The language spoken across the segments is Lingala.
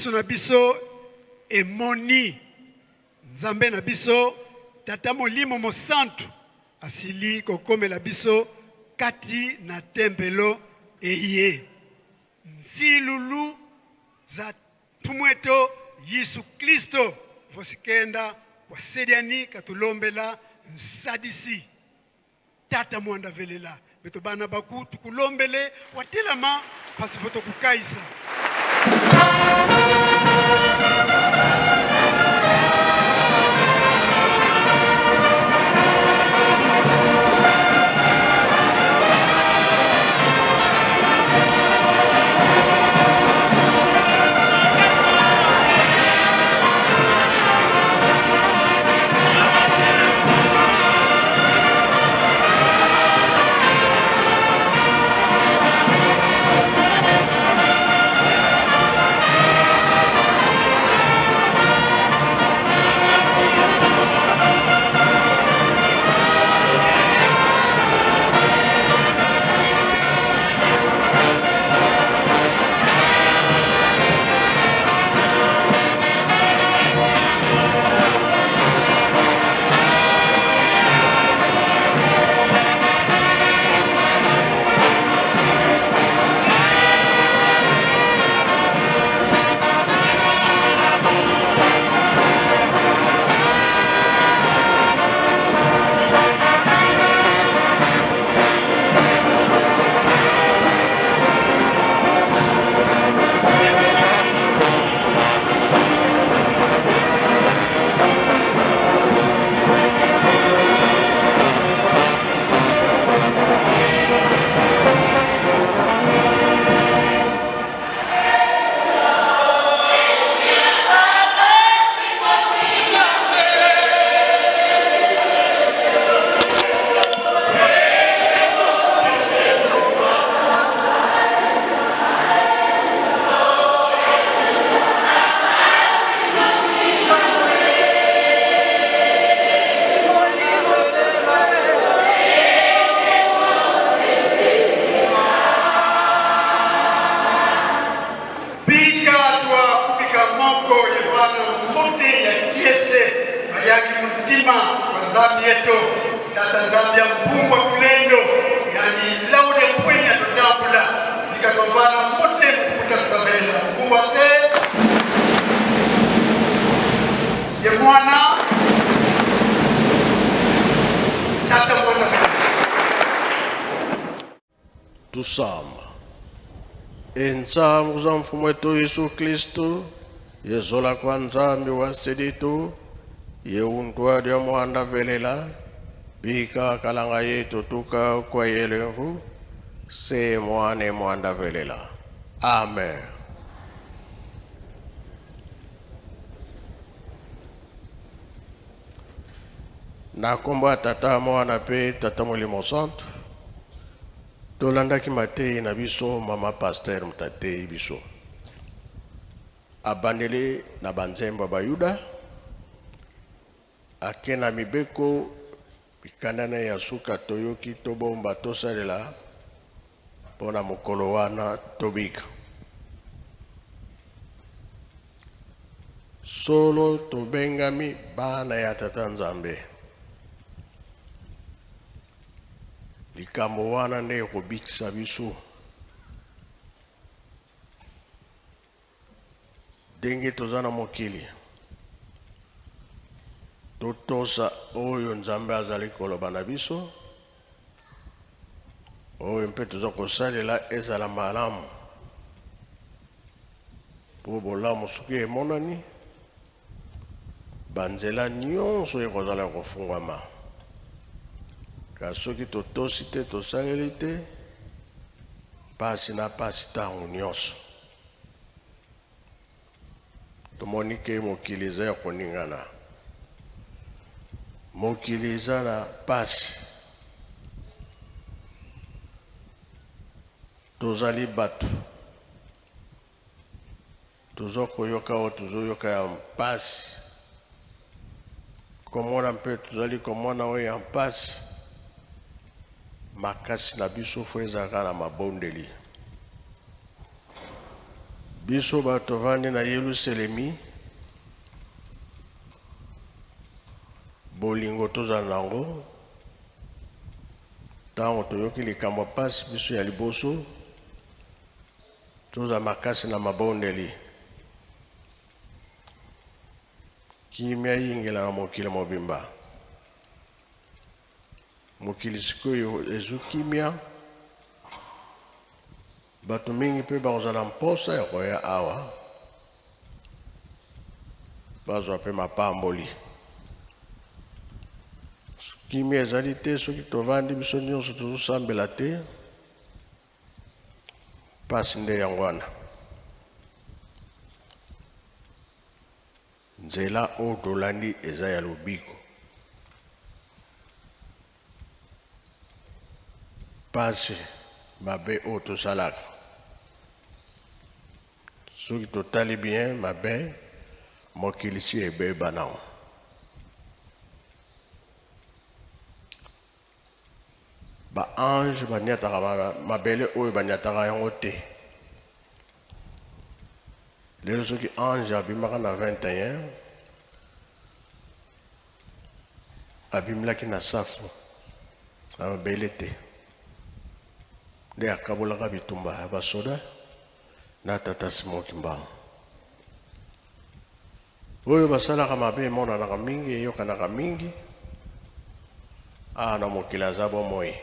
Miso na biso emoni Nzambe na biso, Tata Molimo Mosantu asili kokomela biso kati na tempelo eye. Nsilulu za Mfumweto Yesu Klisto vosikenda kwasediani katulombela nsadisi. Tata mwanda velela beto bana baku tukulombele watelama pasi foto kukaisa. Bika twa kubika moko yevana mbote ya kiese bayaki mutima wa Nzambi yeto tata Nzambi ya mpungu wa tulendo yani laude kwenya totambula bika twa vana mbote kukuta kusabela mpungu wa se ye mwana tata mwana. Tusamba. Entsangu za Mfumu wetu Yesu Kristu, yezola kwa Nzambi wa seditu, yeuntwa lya mwanda velela, bika kalanga yetu tuka kwa yelenvu, se mwane mwanda velela. Amen. Na kombo ya Tata, Mwana pe Tata Molimo Santu, tolandaki mateyi na biso mama pasteur moto ateyi biso. Abandeli na banzembo ya Bayuda, ake na mibeko mikanda na ye ya suka toyoki tobomba tosalela mpo na mokolo wana tobika. Solo tobengami bana ya Tata Nzambe. Likambo wana nde ekobikisa biso. Ndenge toza na mokili, totosa oyo Nzambe azali koloba na biso, oyo mpe toza kosalela ezala malamu, mpo bolamu soki emonani, banzela nyonso ekozala kofungwama. Kasi soki totosi te, tosaleli te, pasi na pasi ntango nyonso. Tomoni ke mokili eza ya koningana, mokili eza na pasi. Tozali bato, toza koyoka oyo tozoyoka ya mpasi, komona mpe tozali komona oyo ya mpasi. Makasi na biso fo ezalaka na mabondeli. Biso bato tovandi na Yelusalemi, bolingo tozala na yango ntango toyoki likambo ya mpasi, biso ya liboso tozala makasi na mabondeli. Kimia eyingela na mokili mobimba. Mokili sikoyo ezwi kimia, bato mingi mpe bakozala na mposa ya koya awa bazwa mpe mapamboli. Kimia ezali te soki tovandi biso nyonso tozosambela te, mpasi nde yango wana. Nzela oyo tolandi eza ya lobiko. Mpasi mabe oyo tosalaka, soki totali bien mabe, mokili si ebeba nao. Ba ange baniataka mabele oyo baniataka yango te. Lelo soki ange abimaka na 21 abimelaki na safu na mabele te, nde akabolaka bitumba ya basoda na tata Simon Kimbangu. Oyo basalaka mabe emonanaka mingi, eyokanaka mingi. Awa na mokili aza bomoi,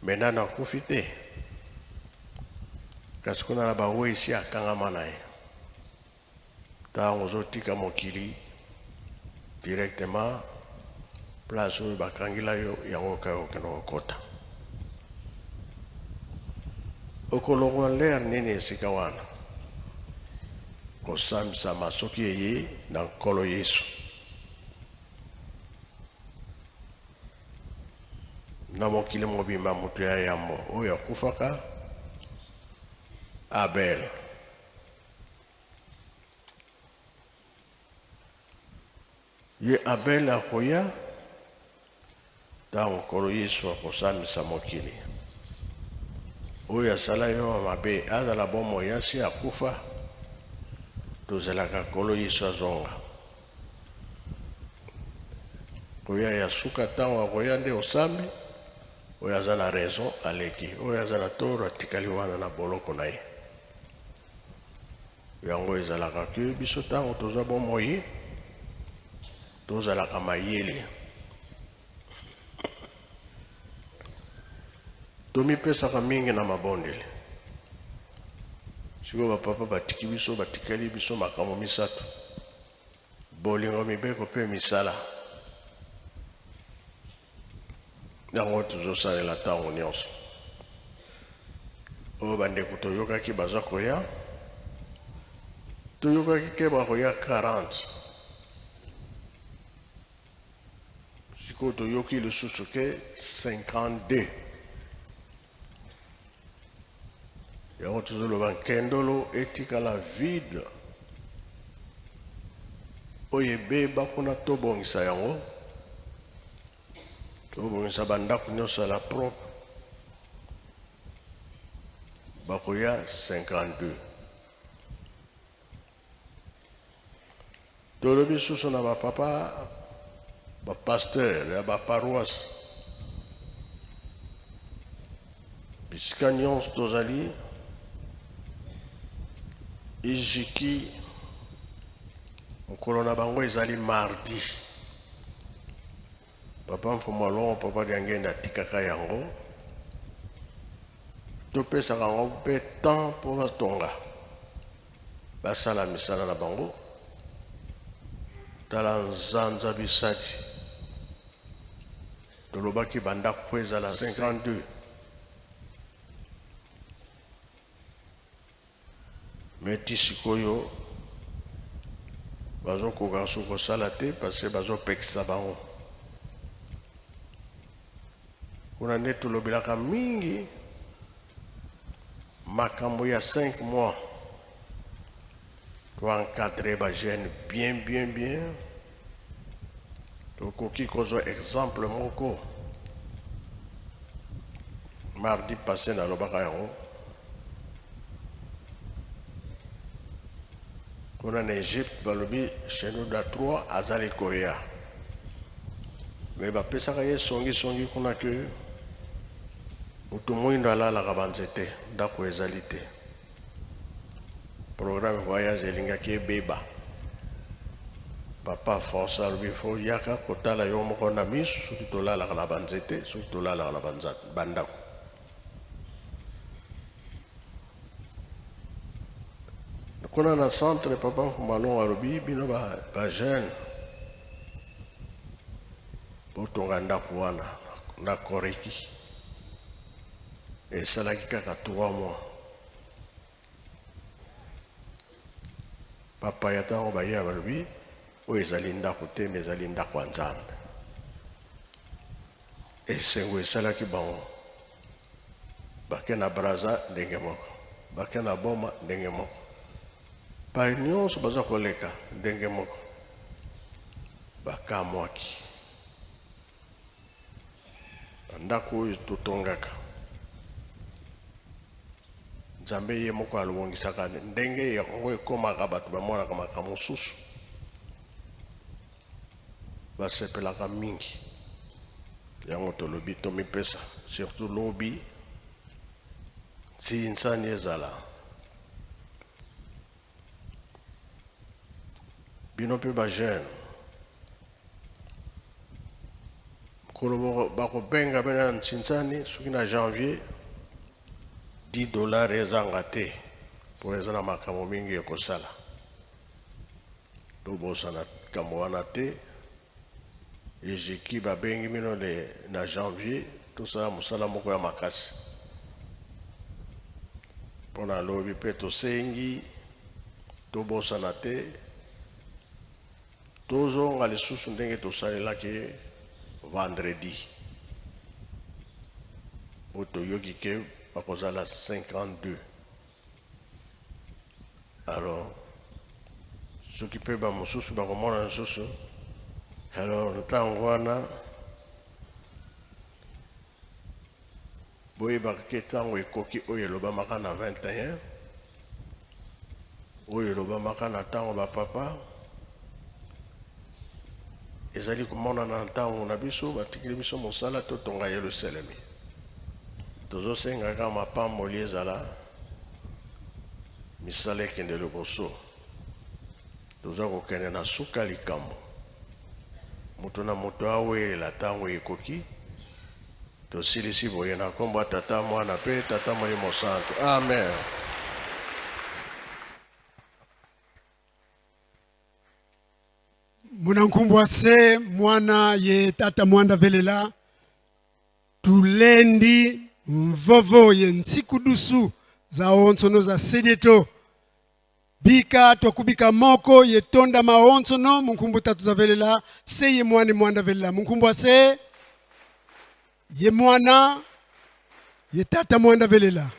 me nano akufi te, kasi kuna na bawei si akangama na ye. Ntango ozotika mokili directement place oyo bakangila yo yango kaka okende kokota, okolongwa lere nini esika wana? Kosambisama soki eye na Nkolo Yesu. Na mokili mobimba moto ya yambo oyo akufaka Abel. Ye Abel akoya ntango Nkolo Yesu akosambisa mokili. Oyo asala yo mabe azala bomoi asi akufa, tozelaka Nkolo Yesu azonga. Koya ya suka ntango akoya nde osambi, oyo aza na raison aleki, oyo aza na toro atikali wana na boloko na ye. Yango ezalaka ke biso ntango tozwa bomoi tozalaka mayele, tomipesaka mingi na mabondeli. Sikoyo bapapa batiki biso, batikeli biso makambo misato: bolingo, mibeko mpe misala. Yango tozosalela ntango nyonso. Oyo bandeko toyokaki baza koya, toyokaki ke bakoya 40, sikoyo toyoki lisusu ke 52. Yango tozoloba nkendolo etikala vide, oyo ebeba kuna tobongisa yango, tobongisa bandako nyonso ya la propre. Bakoya 52. Tolobi susu na bapapa bapasteur ya baparoisse bisika nyonso tozali, ejiki mokolo na bango ezali mardi. Papa Mfumu Alongo, Papa Diangenda atikaka yango, topesaka yango mpe temps mpo batonga, basala misala na bango. Tala nzanza bisadi, tolobaki bandako mpo ezala 52, me ti sikoyo bazokoka so kosala te parce que bazopekisa bango kuna. Nde tolobelaka mingi makambo ya 5 mois, toencadre bajeune bien bien bien. Tokoki kozwa exemple moko. Mardi passé nalobaka yango. Kuna na Egypte balobi Shenouda 3 azali koya. Mais bapesaka ye songi songi kuna ke moto moindo alalaka banzete, ndako ezali te. Programme voyage elingaki ebeba. Papa force alobi fo yaka kotala yo moko na miso soki tolalaka na banzete, soki tolalaka na bandako. Kuna na centre papa Nkumalongo alobi bino ba, ba jeune botonga ndako wana na Koreki. Esalaki kaka 3 mois. Papa ya ntango baye balobi oyo ezali ndako te me ezali ndako ya Nzambe. Esengo esalaki bango. Bake na Brazza ndenge moko, bake na Boma ndenge moko, pai nyonso baza koleka ndenge moko. Bakamwaki bandako oyo totongaka. Nzambe ye moko alobongisaka ndenge yango ekomaka, bato bamonaka makambo mosusu, basepelaka mingi. Yango tolobi tomipesa, surtout lobi nsinsani ezala bino mpe bajeune mokolo bakobenga bino na nsinsani soki na janvier 10 dollars ezanga te mpo eza na makambo mingi ekosala. Tobosana likambo wana te. Ejeki babengi bino le na janvier tosala mosala moko ya makasi mpo na lobi mpe tosengi tobosana te tozonga lisusu ndenge tosalelaki vendredi po toyoki ke bakozala 52. Alors soki mpe bamosusu bakomona lisusu, alors ntango wana boyebaka ke ntango ekoki oyo elobamaka na 21, oyo elobamaka na ntango bapapa ezali komonana na ntango na biso, batikeli biso mosala totonga Yelusalemi. Tozosenga kaka mapamboli ezala, misala ekende liboso. Toza kokende na suka likambo. Moto na moto awelela ntango ekoki. Tosilisi boye na nkombo ya Tata, Mwana mpe Tata Molimo Santu. Amen. Munankumbwa se mwana ye tata mwanda velela tulendi mvovo ye nsiku dusu za onsono za sedeto bika tokubika moko ye tonda maonsono munkumbu tatu za velela se ye mwana mwanda velela munkumbwa se ye mwana ye tata mwanda velela.